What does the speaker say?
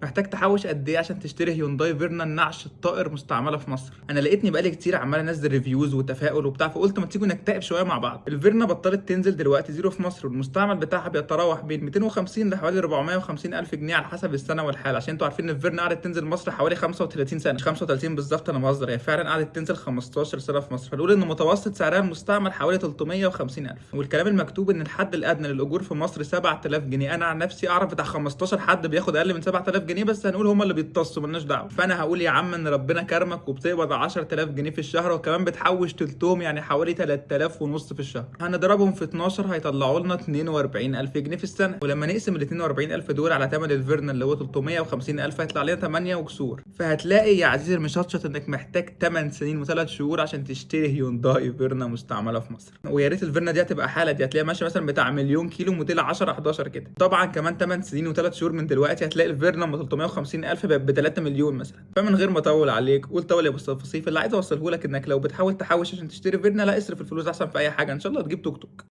محتاج تحوش قد ايه عشان تشتري هيونداي فيرنا النعش الطائر مستعملة في مصر؟ انا لقيتني بقالي كتير عمال انزل reviews وتفاؤل وبتاع، فقلت ما تيجوا نكتئب شوية مع بعض. الفيرنا بطلت تنزل دلوقتي zero في مصر، والمستعمل بتاعها بيتراوح بين 250 لحوالي 450 الف جنيه على حسب السنة والحالة. عشان انتوا عارفين ان الفيرنا قعدت تنزل مصر حوالي 35 سنه، مش 35 بالظبط، انا بهزر، هي فعلا قعدت تنزل 15 سنة في مصر. فنقول ان متوسط سعرها المستعمل حوالي 350 الف، والكلام المكتوب ان الحد الادنى للاجور في مصر 7000 جنيه. انا عن نفسي اعرف بتاع 15 حد بياخد اقل من 7000 جنيه، بس هنقول هم اللي بيتصوا، مالناش دعوه. فانا هقول يا عم ان ربنا كرمك وبتقبض 10000 جنيه في الشهر، وكمان بتحوش تلتهم، يعني حوالي 3000 ونص في الشهر. هنضربهم في 12 هيطلعوا لنا 42000 جنيه في السنه. ولما نقسم ال 42000 دول على ثمن الفيرنا اللي هو 350000 هيطلع لنا 8 وكسور. فهتلاقي يا عزيزي المشطشط انك محتاج 8 سنين و3 شهور عشان تشتري هيونداي فيرنا مستعملة في مصر. ويا ريت الفيرنا دي هتبقى حاله، دي هتلاقيها ماشية مثلا بتاع مليون كيلو موديل 10 11 كده. طبعا كمان 8 سنين و3 شهور من دلوقتي هتلاقي الفيرنا ب 350000 بقت ب 3 مليون مثلا. فمن غير ما اطول عليك، قول طول يا ابو الصفاصيف، اللي عايز اوصله لك انك لو بتحاول تحوش عشان تشتري فيرنا، لا اصرف الفلوس احسن في اي حاجه، ان شاء الله تجيب توك توك.